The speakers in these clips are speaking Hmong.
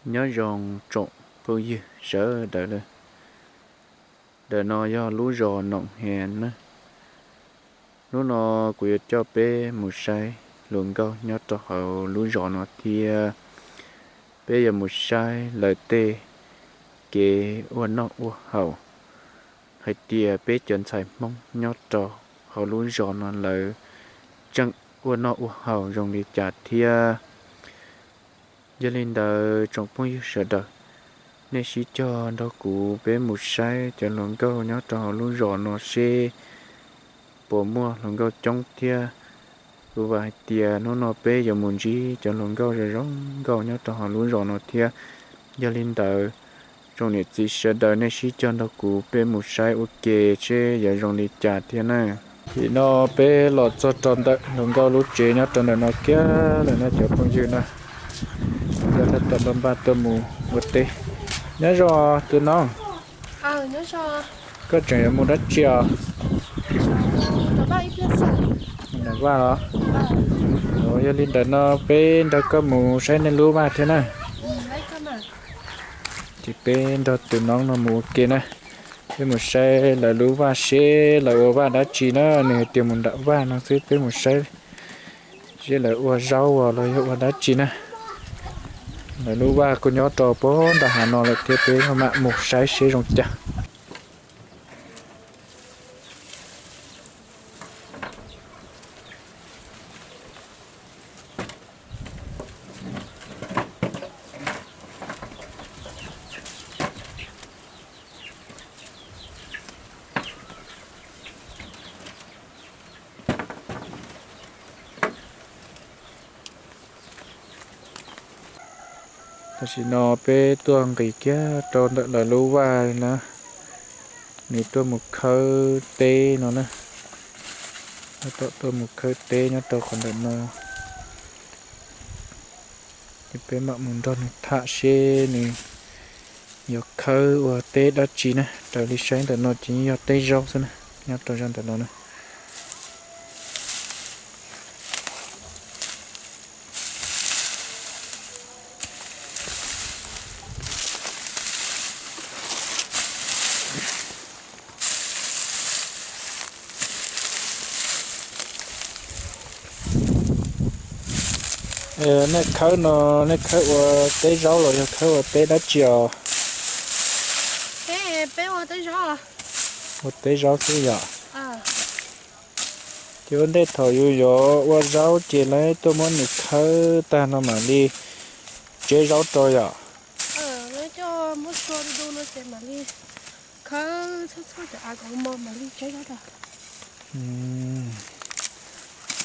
Nyob zoo tsoom phooj ywg sawv daws lawm. Ntawm no yog lub zos Noom Hias na. Hnub no kuv yuav coj peb mus saib hluas nkauj nyob rau hauv lub zos no thiab peb yuav mus saib lawv tej kev ua noj ua haus, hais tias peb cov ntxhais Hmoob nyob rau hauv lub zos no lawv tseem ua noj ua haus zoo li cas thiab. Yog li ntawd tsoom phooj ywg sawv daws, nej sib cog nrog kuv peb mus saib cov hluas nkauj nyob rau hauv lub zos no seb puas muaj hluas nkauj coob thiab. Kuv vam hais tias hnub no peb yuav mus ntsib cov hluas nkauj zoo zoo nkauj nyob rau hauv lub zos no thiab. Yog li ntawd, tsoom niam txiv sawv daws nej sib cog nrog kuv peb mus saib ua ke seb yuav zoo li cas thiab na. Tim no peb los txog rau ntawm hluas nkauj lub tsev nyob rau ntawm no kiag lawm na cov phooj ywg na. Nkauj tab tom npaj npaj tuaj mus ua teb. Nyob zoo tus nob, koj tseem yuav mus dab tsi os? Mus nram vaj los? Yog li ntawd no peb nrog koj mus saib nej lub vaj thiab na. Ces peb nrog tus nob no mus ua ke na. Peb mus saib lawv lub vaj seb lawv ua vaj dab tsi na, nws hais tias mus nram vaj no xwb, peb mus saib seb lawv ua zaub los yog ua dab tsi na. Lawv lub vaj kuj nyob rau puag nram hav no lawm thiab, peb maj mam mus saib seb zoo cas. Tam sim no peb tuaj nqis kiag rau ntawm lawv lub vaj na, nws tuaj mus khawb teb no na. Tab tom tuaj mus khawb teb nyob rau qhov ntawm no. Ces peb mam mus nrog nws tham seb nws yuav khawb ua teb dab tsi na. Raws li saib ntawm no ces yeej yog teb zaub xwb na, nyob rau zaj ntawm no na. Nej khawb no, nej khawb ua teb zaub los yog khawb ua teb dab tsi os? Peb ua teb zaub. Ua teb zaub xwb yom? Ces ua ntej thaum yus yuav ua zaub ces lawv tuaj muab nws khawb tag no mam li tseb zaub rau yom?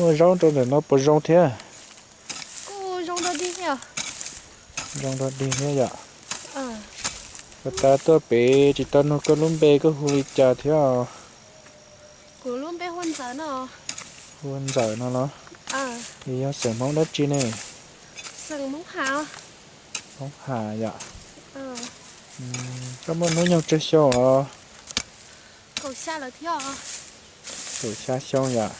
Ua zaub rau ntawm no puas zoo thiab? Zoo rau dig thiab yom? Puas tas tuaj pem tsis tau nug koj lub npe, koj hu li cas thiab? Kuv lub npe hu Ntxawm no. Hu Ntxawm no los? Yog xeem Hmoob dab tsi ne? Hmoob Ham yom? Koj muaj hnub nyoog tsawg xyoo os? Kaum xya xyoo yom?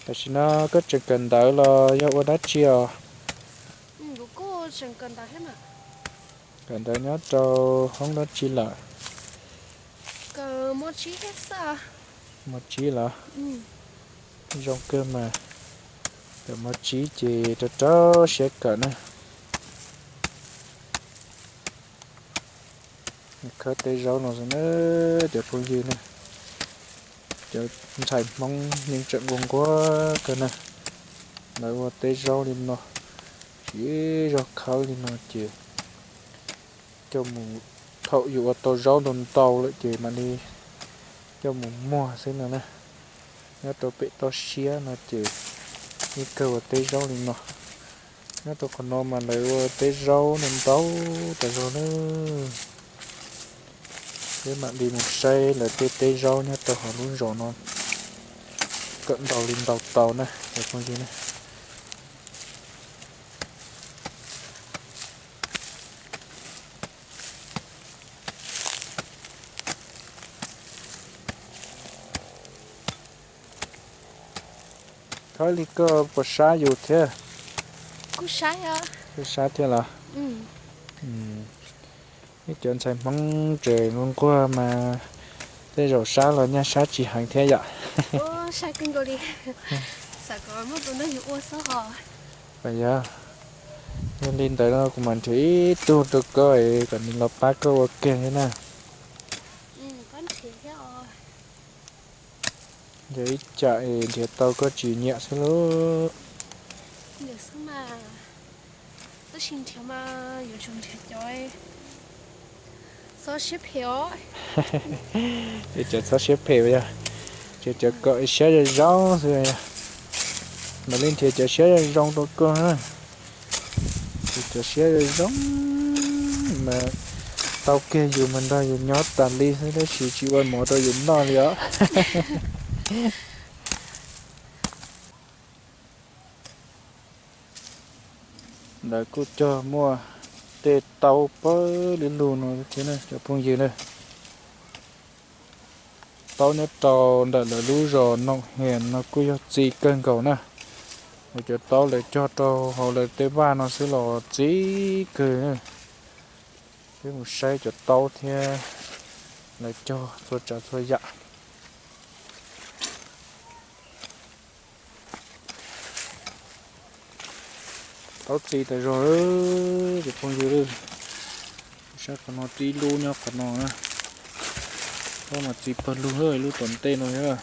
Tam sim no koj tseem kawm ntawv los yog ua dab tsi os? Kawm ntawv nyob rau hoob dab tsi lawm? Mos tsib los? Zoo kawg mas. Kawm mos tsib ces rau rau siab kawm na. Khawb teb zaub no xwb na, cov phooj ywg na. Cov ntxhais Hmoob yeej tseem nquag nquag kawg na. Lawv ua teb zaub li no, tsis zog khawb li no ces coj mus, thaum yus ua tau zaub ntau ntau lawm ces mam li coj mus muag xwb no na. Nyob rau pem toj siab no ces yeej kawg ua teb zaub li no. Nyob rau qhov no mas lawv ua teb zaub no ntau tas zog na. Peb mam li mus saib lawv tej teb zaub nyob rau hauv lub zos no kom ntau li ntau tau na cov phooj ywg na. Khawb li koj puas sab yus thiab? Kuj sab thiab los? Ib cov ntxhais Hmoob tseem nquag nquag mas tej zaum sab los nyaj sab tsis heev thiab yom. Yog li ntawd no kuv mam nrhiav ib tug rau koj es kom nws los pab koj ua kiag thiab na. Yog ib tsam es nrhiav tau koj tsis nyiam xwb lauj. Cov txhob siab phem yog, ces cov kom siab zoo zoo xwb yog. Mam li nrhiav cov siab zoo zoo rau koj na. Ces cov siab zoo zoo mas tau kiag yus mas nrog yus nyob tas li xwb tab sis tsis ua mov rau yus noj li os. Lawv kuj cog muaj tej taub pawg lug lug no thiab na cov phooj ywg na. Taub nyob rau ntawm lawv lub zos Noom Hias no kuj yog txi kawg nkaus na. Lawv cov taub lawv cog rau hauv lawv tej vaj no xwb los txi kawg. Peb mus saib cov taub thiab lawv cog txhua tsav txhua yam. Taub txi tas zog, cov phooj ywg. Saib qhov no tib lub nyob qhov no na. Taub mas txi pawg lug lub tom ntej no thiab.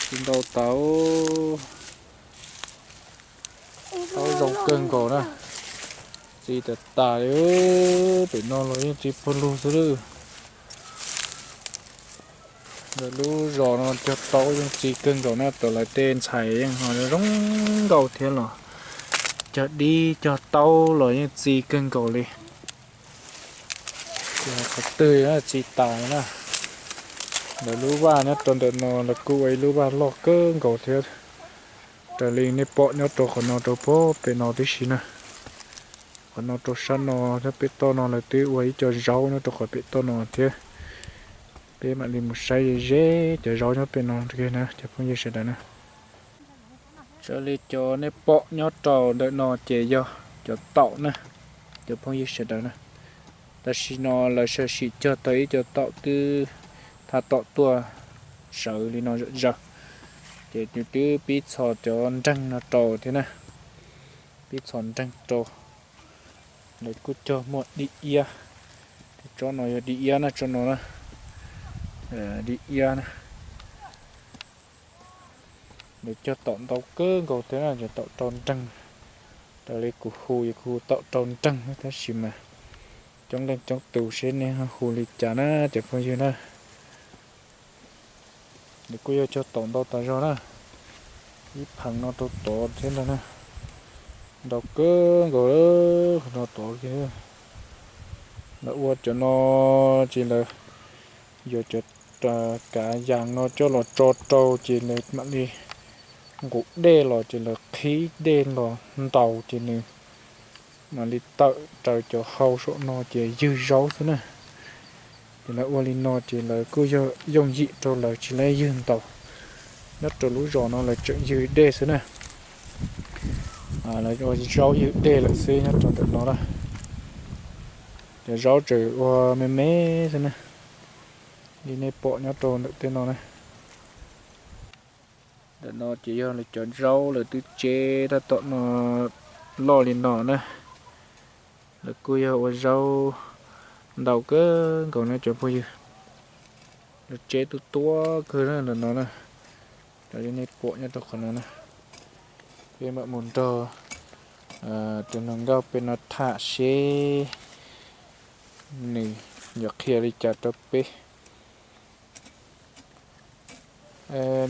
Txi ntau tas. Taub zoo kawg nkaus na. Txi tas tas li. Pem no los yeej txi pawg lug xwb lawm. Lawv lub zos no cog taub yeej txi kawg nkaus na, tau lawv tej ntxhais yeej ho zoo nkauj thiab los cog dib cog taub los yeej txi kawg nkaus li. Qhov twg txi tas na. Lawv lub vaj nyob rau ntawm no lawv kuj ua ib lub vaj loj kawg nkaus thiab. Raws li nej pom nyob rau qhov no rau pem no tib si na. Qhov no rau sab no thiab pem toj no lawv twb ua ib co zaub nyob rau qhov pem toj no thiab. Peb mam li mus saib ze ze cov zaub nyob pem no na cov phooj ywg sawv daws na. Raws li cov nej pom nyob rau ntawm no ces yog cov taum na, cov phooj ywg sawv daws na. Tam sim no lawv sawv sim cog tau ib co taum twb thab tom tuaj sawv li no zom zaws. Ces nws twb pib txhos cov nreeg no rau thiab na, pib txhos nreeg rau. Lawv kuj cog muaj dib iab, tsob no yog dib iab na, tsob no na, dib iab na. Lawv cog taum ntau kawg nkaus thiab na, cov taum rau nreeg. Raws li kuv hu es kuv hu taum rau nreeg tab sis mas coob leej coob tus seb nej hu li cas na cov phooj ywg na. Nws kuj yog cog taum ntau tas zog na, ib pheev no rau tod thiab ntag na, ntau kawg nkaus qhov no tod kiag. Lawv ua cov no ces lawv yuav cov kav yas no coj los tso rau ces nws mam li nqus dej los ces lawv qhib dej los ntaus ces nws mam li tawm raws cov hau saum no ces ywg zaub xwb na. Ces lawv ua li no ces lawv kuj yog yooj yim rau lawv tsis lab ywg ntaus. Nyob rau lub zos no lawv tseem ywg dej xwb na. Lawv ua zaub ywg dej lawm xwb nyob rau ntawm no na. Cov zaub tseem ua me me xwb na, li nej pom nyob rau ntawm tej no na. Ntawm no ces yog lawv cov zaub lawv twb tseb tab tom no loj li no na. Lawv kuj yog ua zaub ntau kawg nkaus na cov phooj ywg. Lawv tseb tuab tuab kawg na ntawm no na. Cov li nej pom nyob rau qhov no na. Peb mam mus nrog tus hluas nkauj pem no tham seb nws yuav qhia li cas rau peb.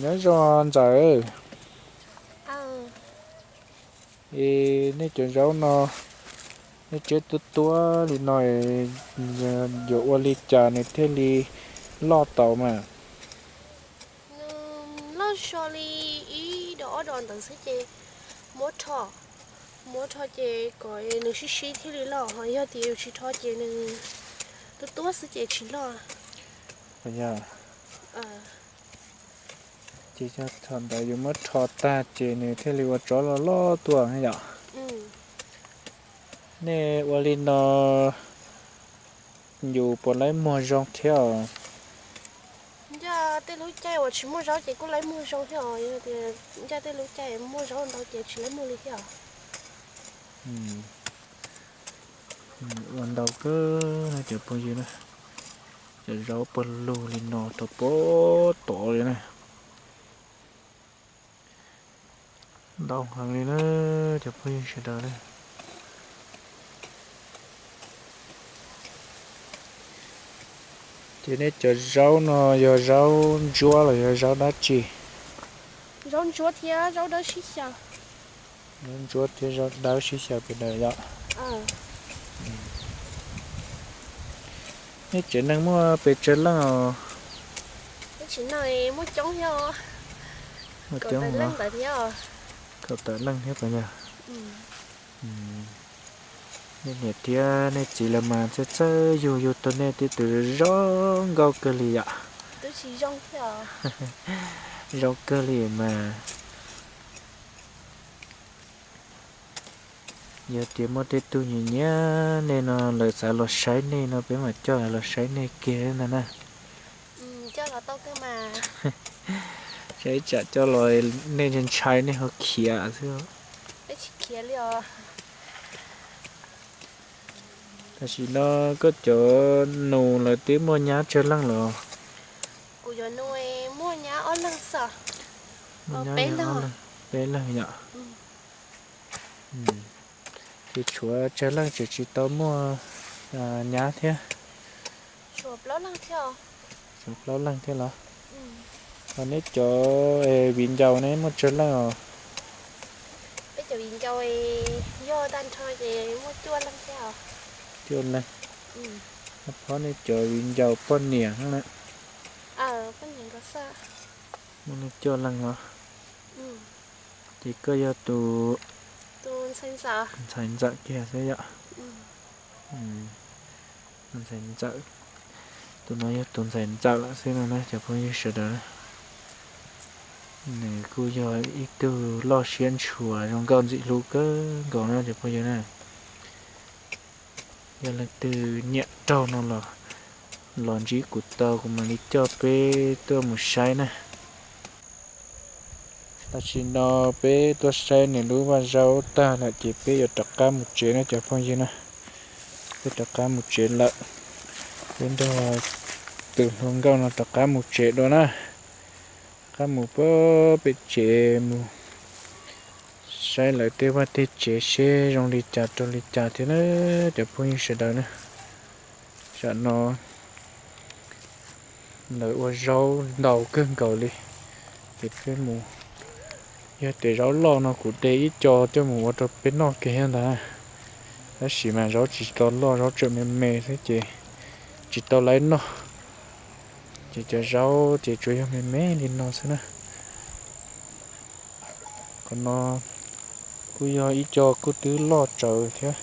Nyob zoo ntxawm. Es nej cov zaub no nej tseb tuab tuab li no yuav ua li cas nws thiaj li loj tau mas? Nws loj so li ib dos ob dos ntawd xwb ces muab rho, muab rho ces kom nws sib sib thiaj li loj, ho yog tias yus tsis rho ces nws tuab tuab xwb ces tsis loj. Ces yog thaum ntawd yus muab rho tag ces nws thiaj li ua tsob loj loj tuaj yom. Nej ua li no yus puas laib muag zoo thiab os? Nco tej lub caij uas tsis muaj zaub ces kuj laib muag zoo thiab os, yog tias nco tej lub caij muaj zaub ntau ces tsis laib muag li thiab os. Ua ntau kawg na cov phooj ywg na, cov zaub pawg lug li no rau pem tod li na. Ntau heev li na cov phooj ywg sawv daws na. Ces nej cov zaub no yog zaub ntsuab los yog zaub dab tsi? Zaub ntsuab thiab zaub dawb sib xyaw. Zaub ntsuab thiab zaub dawb sib xyaw pem daws yom. Nej tsev neeg muaj pes tsawg leej os? Muaj coob thiab, kaum tawm leej thiab puas yog? Nej niam thiab nej txiv lawv mas txawj txawj yug yug tau nej tej tus zoo nkauj kawg li yom. Zoo kawg li mas. Yog tias muaj tej tug nyiam nyiam nej no lawv xav los saib nej no peb mam coj los saib nej kiag ntag na. Saib tsam coj los nej ntshai nej ho khiav xwb. Tam sim no koj cov nus lawv twb muaj nyab tsawg leej los? Kuv cov nus muaj nyab ob leeg xwb. Muaj nyab ob leeg, peb leeg yom. Ces tshuav tsawg leej tseem tsis tau muaj nyab thiab? Tshuav plaub leeg thiab los? Ho neb cov viv ncaus ne muaj tsawg leej os? Peb cov viv ncaus yog tag nrho ces muaj cuaj leeg thiab os. Cuaj leeg. Phob nej cov viv ncaus poj niam na? Muaj nej cuaj leeg os. Ces koj yog tus ntxhais ntxawm kiag xwb yom? Ntxhais ntxawm. Tus no yog tus ntxhais ntxawm lawm xwb no na cov phooj ywg sawv daws. Nws kuj yog ib tug loj siab ntshua zoo nkauj ntxim hlub kawg nkaus na cov phooj ywg na. Yog leej twg nyiam raug no los, los ntsib kuv tau kuv mam li coj peb tuaj mus saib na. Tam sim no peb tuaj saib nws lub vaj zaub tag lawm ces peb yuav rov qab mus tsev na cov phooj ywg na. Peb rov qab mus tsev lawm. Peb nrog tus hluas nkauj no rov qab mus tsev dua na. Rov qab mus puag pem tsev mus saib lawv tej vaj tej tsev seb zoo li cas rau li cas thiab na cov phooj ywg sawv daws na. Tam no lawv ua zaub ntau kawg nkaus li, ces peb mus, yog tias zaub loj no kuv de ib co coj mus ua rau peb noj kiag thiab ntag. Tab sis mas zaub tsis tau loj, zaub tseem me me xwb ces tsis tau laib noj. Ces cov zaub ces tsuas yog me me li no xwb na. Qhov no kuj yog ib co kuj twb loj tsawv thiab.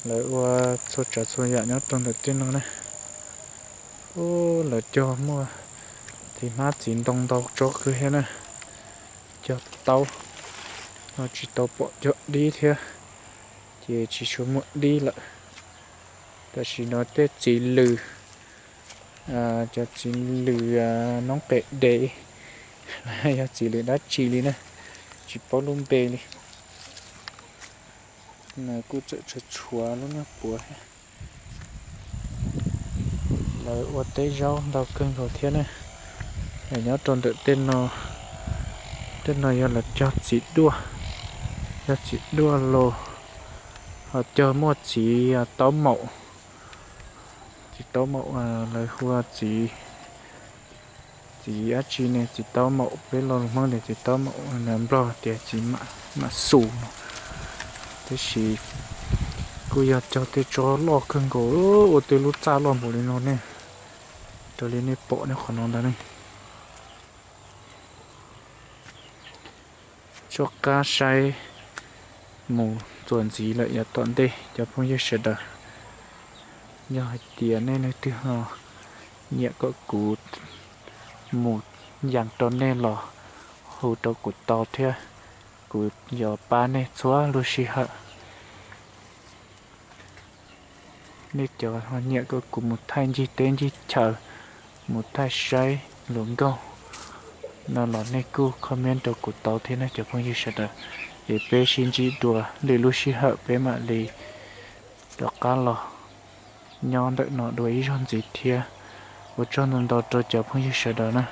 Lawv ua txhua tsav txhua yam nyob rau ntawm tej no na. Lawv cog muaj txiv hmab txiv ntoo ntau tsob kawg thiab na. Cog taub no tsis tau pom cog dib thiab, ces tsis tshua muaj dib lawm. Tam sim no tej txiv lws, cov txiv lws noob qes dev, yog txiv lws dab tsi li na, tsis paub lub npe li. Kuj txawm tshuav tshuav lub niag puav thiab. Lawv ua teb zaub ntau kawg nkaus thiab na. Nyob rau ntawm tej no, tej no yog lawv cog txiv duaj, cog txiv duaj los ho cog muaj txiv taub maum, txiv taub maum, lawv hu ua txiv, txiv dab tsi ne, txiv taub maum, peb lo lus Hmoob tias txiv taub maum, Nplog tias txiv mam xus no. Tab sis kuj yog cog tej tsob loj kawg nkaus, ua tej lub txaj loj npaum li no ne, raws li nej pom nej qhov no ntag ne. Soj qab saib mus txuas ntxiv lawm yav tom ntej cov phooj ywg sawv daws. Yog hais tias nej leej twg ho nyiam kom kuv mus yees rau nej los hu rau kuv tau thiab, kuv yuav pab nej txhua lub sij hawm. Nej cov ho nyiam kom kuv mus thaij ncig teb ncig chaw, mus thaij saib hluas nkauj no los nej kuj comment rau kuv tau thiab na cov phooj ywg sawv daws. Es peb sib ntsib dua lwm lub sij hawm peb mam li rov qab los nyob ntawm no dua ib zaug ntxiv thiab. Ua tsaug ntau ntau rau cov phooj ywg sawv daws na.